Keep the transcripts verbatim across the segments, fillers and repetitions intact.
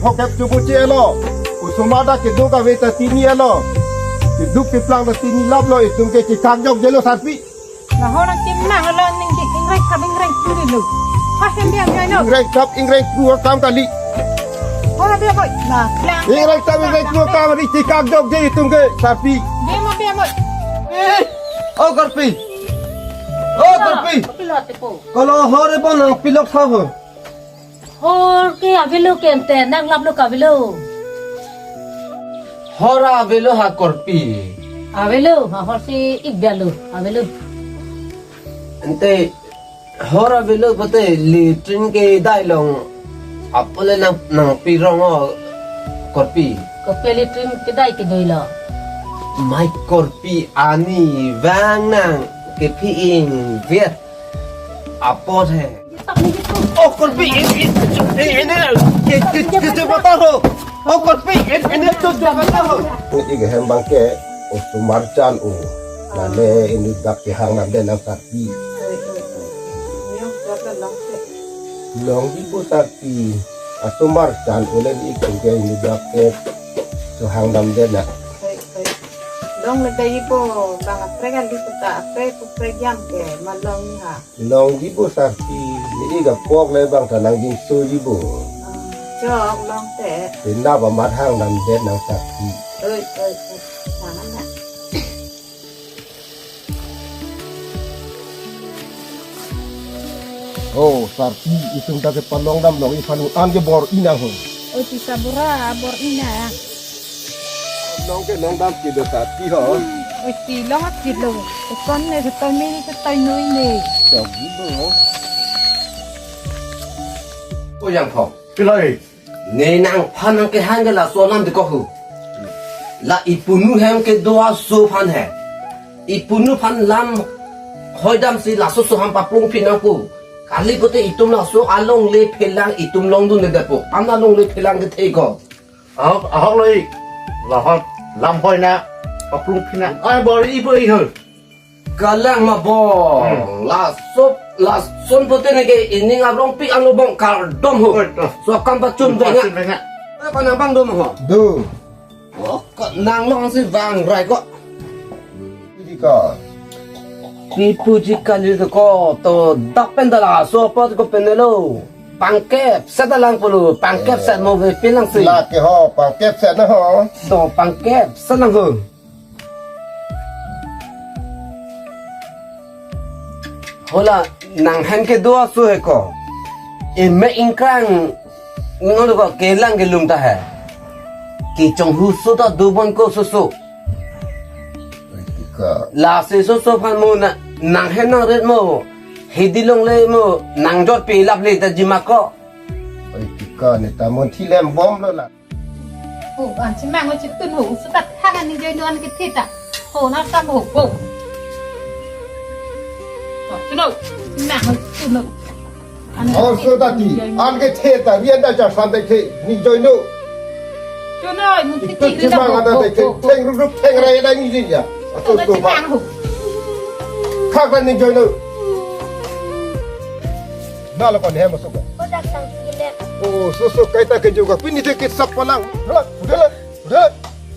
Thokep chubuchi elo. Osomar ta keduk ave ta chini elo. Keduk keplang ta chini laplo, itum ke chekak jokjelo sarpi. Nahor nangchimang elo, ningje ingreng thap ingreng phru lo. Ha, hem biang biang lo. Ingreng thap ingreng phru akam kali. Ho, ha, biang boy. Nah, lang. Ingreng thap ingreng phru akam kali, chekak jokje itum ke sarpi. Biang ma biang boy. Eh, o korpi. O korpi. Pilot po. Kolo hor ebo nangpilok tha ho. Hor ke avelo ke ante, nang laplo ke avelo. Hor avelo ha korpi. Avelo, ha hor si ik bialo, avelo. Ante hor avelo pote latrine kedai along apot le nang, nangpirong o korpi. Kopi latrine kedai kedoilo. Mai korpi ani vang nang kephi-ing vet apot he. O korpi, ini, ini, ini, ke, ke, ke, ke, bata ho. O korpi, ini, ini, ke, ke, bata ho. Ini ik hem abang ke, osomar chan o. Lale inut dak kehang namdet nang sarpi. Longji po sarpi. Osomar chan o le ik hem ke inut dak ke kehang namdet nang. Long le dei po, bang aprek ali puta, aprek pu prek jam ke, ma longji ha. Longji po sarpi, ne ik apok le bang ta nangjinsoji po. Ah, chok long te. Pinda ba mat hang namdet nang sarpi. Oi, oi, oi. Tangan na. Oh, sarpi, itum ta kepalong damlong iphan an ke bor-i nang ho. Oi, tisa bura, bor-i nang. Long ke long dam ke do sarpi ho. Oi, ti long a ti lo. Ton ne, ton mi, ton noi ne. Chok ji po. Ko yang thong. Pilai. Ne nangphan nangkehang ke laso alam de ko hu. La ipunu hem kedo aso aphan he. Ipunu aphan lam hoidam si laso aso aphan paplung phi nangpo. Kali pote itum laso alongle phelang itum longdunde po. An alongle phelang kethe ko. Ahok, ahok loi. Lahok lam hoi na paplung phi na. Ai bor-i po i ho. Kalang ma bong. Hmm. Laso, lason pote ne ke ining arong pi alo bong kardom ho. Oi, to. So akam pachun benga. Pachun benga. Eh, panang bang dom ho. Do. Oh, ko nang long si vang rai ko. Ini ka. Pipuji kali to ko to dak pen dala so apa ko penelo. Pangkep set alang pulu, pangkep set mo ve pilang si. La ke ho, pangkep set na ho. To pangkep set lang ho. Hola nang hem kedo aso he ko. Eme ingkrang ngon ko kelang kelung ta he. Kechonghu so ta dobon ko soso. Oi, tika. Lasi soso aphan mo na, nang hem nang ret mo. Hidi longle mo, nang jot pe lap le ta jima ko. Oi, tika ne ta mon thilem bomlo la. Oh, an chimang o chitun ho, usukat hang an ningjoino an kethe ta. Ho na kam ho, ho. Oh, chino, chimang o chitun ho. An Oh, kethe so ta ti, ningjoino. An kethe ta, rian da jar san ta kethe, ningjoino. Chino, mu Itu kethe chimang ho, ada ho, ta kethe, ho, ho. Theng rup rup, theng rai da ningjoino ya. Ato Chino to ba. Chimang ho. Khak da ningjoino. Na lo kon hem so ko. Kodak tang gilek. Oh, so so kaita ke juga. Pini de ke sak palang. Udah lah, udah lah, udah lah.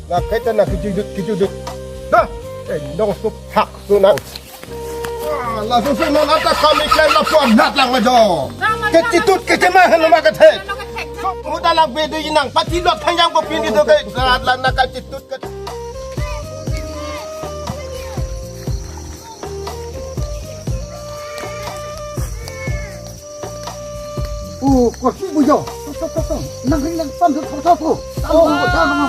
Na kaita na kejudut, kejudut. Nah, eh, nong so phak so nang. Ah, la so so nong ata kami ke la pon nat lang ajo. Kechitut kechemang helo ma kethe. Udah lang bedo inang pati lot kanyang ko pini to ke. Saat la na kechitut ke. Oh, korpi bujo. To, to, to, to. Nang ring nang pam to, to, to, to. Oh,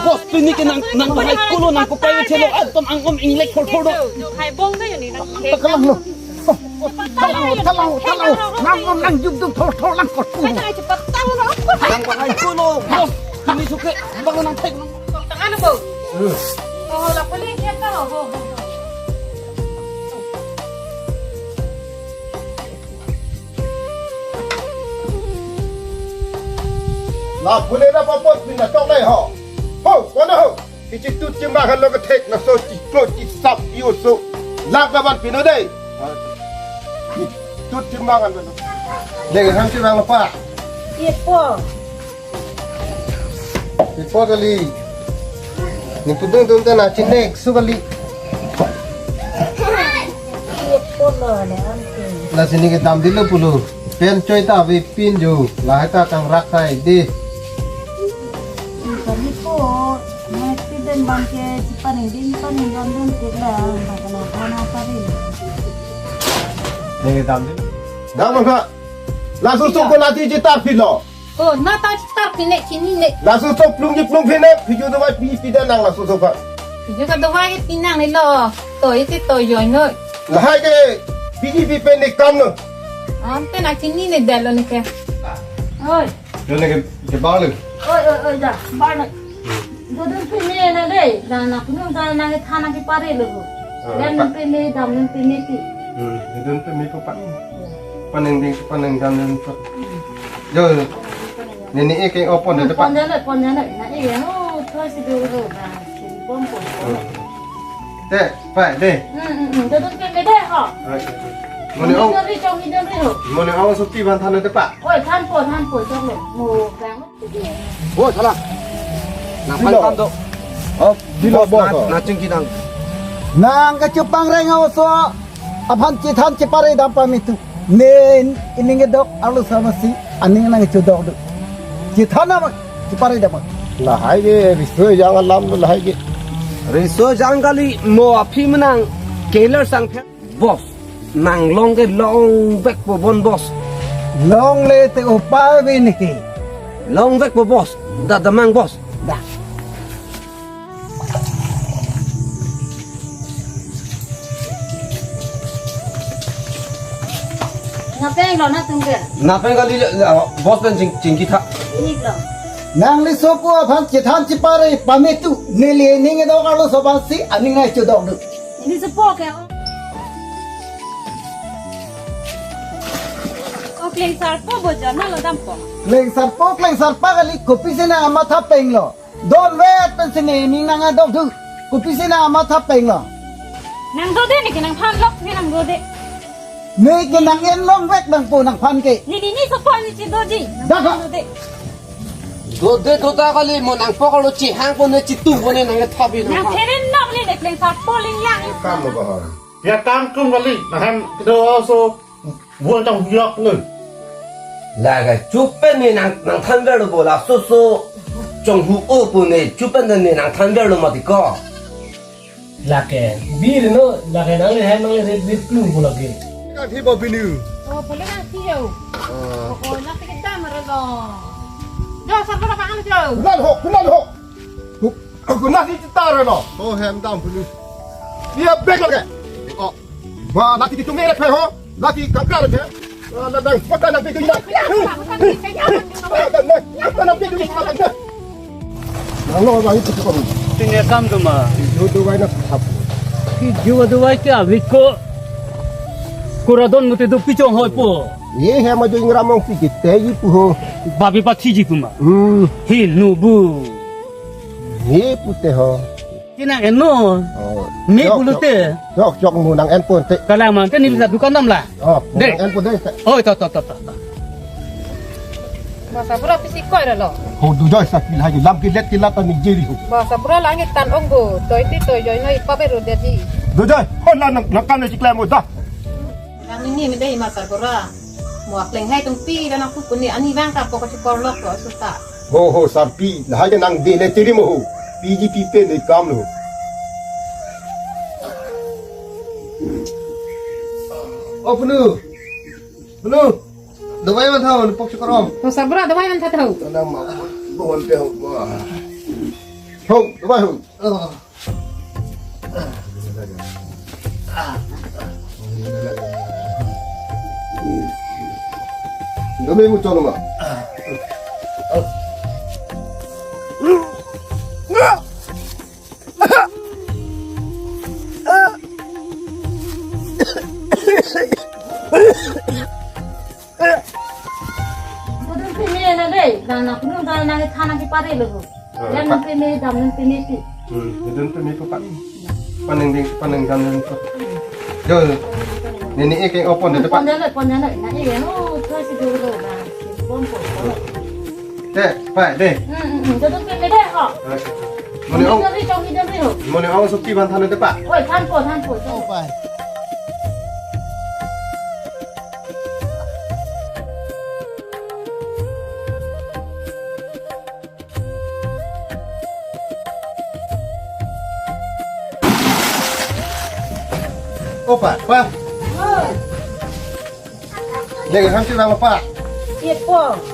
bos, pini ke nang, nang bahai kulo nang kopai chelo. Ah, ton ang om inglek thor thor do. Hai bong da yoni nang. Takalang lo. Thalang, thalang, thalang. Nang om nang juk juk thor thor lang korpi. Nang bahai kulo, bos. Pini suke, bang nang thek nang. Tangan bo. Oh, la puli dia ka ho, ho, ho. La pule na papot min na tok nai ho. Ho, kona ho. Kechitut chimang helo kethek na so chiklo chisap io so. Lak na ban pino dei. Kechitut chimang helo. Dei ham chimang pa. Ye po. Pipo kali. Ni pudung tum ta na chinek su kali. Lasi neke dam dilo pulo. Pen choi ta ave pin jo. Lahai ta kangrak ta ide. Kami po, na student bangke chipaning din paning don dun sila, bangke na thana parin. Neke dam dilo. Dam bangke. Laso so ko nati chitar pilo. Oh, na ta chitar pine chini ne. Laso so plung ji plung pine, piju dawai pi pi dan nang laso so pa. Piju ka dawai pinang ni lo. To iti to yoi no. Lahai ke P G P pen ne kam no. Am pen a chini ne dalo ne ke. Oi. Jo ne ke ke bang le. Oi, oi, oi, da, bang ne. Dodun pine na dei, da na punung da na ke thana ke pare lo. Ah, Dan pa- pine, dam pine ti. Hmm, dodun pine ko pa. Paneng ding, paneng dam ding pa. Jo, nini e ke opon de pa. Pon jale, pon jale. Na e, oh, thoi si dolo, na si bom pon. Hmm. Te, pa, de. Hmm, hmm, hmm. Dodun pine de ho. Right. Mone ong. Ni dori chong ni dori ho. Mone ong so pi ban than de pa. Oi, than po, than po, chong lo. Mo, bang. Bo, thala. Nang phan Bilo. Phan do. Oh, bilo, Bos, bo, na, to. Na chingki nang. Nang kachupang reng aso. Aphan chethan chepare dam pamitu. Ne ining dok arlo sabasi aning nang chodok do. Chethan ama chepare dam. Lahai ke riso jang alam do lahai ke. Riso jang kali mo aphi menang keler sang phe. Bos, nang long ke long vek po bon bos. Long le te upai ave neke. Long vek po bos. Da damang bos. Da. Napeng lo na tum ke? Napeng kali le, le, bos pen ching, chingki tha. Ini lo. Nang le sopo aphan chethan chepare pamitu neli ning do kalo sobansi aning nang chodok do. Ini sopo ke? O klengsarpo bo jana lo dampo. Klengsarpo, klengsarpa kali kopisi nang amatha peng lo. Don vet pensi ne ning nang adok du. Kopisi nang amatha peng lo. Nang dode neke nang phan lok ne nang dode. Neke nang en long vek nangpo nang phan ke. Ni ni ni sopo ni si doji. Nang Dah, phan dode. Dode doda kali mo nangpo kalo chihang po ne chitu po ne nang thabi nang Nang phan. Pherin nok ni ne klengsarpo ling yang. Kam lo bahar. Ya kam kum kali nang hem kedo aso. Buang tang huyok nge. Lake chupen ne nang, nang thanver lo bo laso so. Chonghu o pu ne chupen ne nang thanver lo mati ko. Lake bir no, lake nang le hai nang le rit rit plung bo lake. Nang thi bo bini. Oh, boleh nang thi yo. Ah. Oh, oh, nang thi kita mara lo. Jo, sar ko na pangan jo. Kunal ho, kunal ho. Aku nasi cetar no. Oh, hem dam bulu. Dia bek lagi. Oh. Wah, nasi itu merek ho. Nasi kangkar ke. Ah, ladang kota nasi itu ya. Kota nasi itu ya. Nang lo lagi itu kau. Sini sam tu ma. Itu tu wai nak sap. Ki juga tu wai kya wiko. Kuradon muti tu pichong hoi po. Ye he maju ingramong si kita ji pu ho. Babi pathi ji pu ma. Hmm. Hi nubu. Ni pute ho. Tinang eno. Oh. Mi Jok, bulu jok. Te. Jok, jok mu nang en pon te. Kalang mang te ni bisa dukan dam la. Oh, mu De. Nang en pon de. Oi, to, to, to, to, to. Basa pura pisi koi lo. Ho du joi sa pil hai lam ki let ki lata ni jiri ho. Basa pura langit tan onggo. Toi ti toi joi noi pa beru dia di. Du joi. Ho la nang nang kan ni si klem mo da. Nang ni ni mi dei ma sarbura. Mo akleng hai tung pi dan aku kuni ani bang ta pokok si korlok lo suta. Ho, ho, sarpi, lahai ke nang de le tiri mo ho. P G P pen ne kam lo. Oh, punu. Punu. Dawai man thau, pok chukar om. To sarbura dawai man thau. Tanam ma. Bon pe ho. Ho, dawai ho. Oh. Dumi mu cholo ma. Dodun pine na dei, dan na punung dan na thana ke pare lo. Ah, Dan pa- pine, dam pine ti. Hmm, dodun pine ko pa. Paneng ding, paneng dam ding ko. Jo, nini e ke opon de pa. Pon jale, pon jale. Na e no, to si dulu na. Pon pon. Te, pai, de. Hmm, hmm, hmm. Tutu pe me de ho. Moni ong, Jam ri, jam ri, jam ri ho. Moni ong sopi ban than te pa. Oi, thanpo, thanpo, thanpo. Oh, pai. Oh, pa, pa. Oh. Dek, samsi bang, pa. Ye po.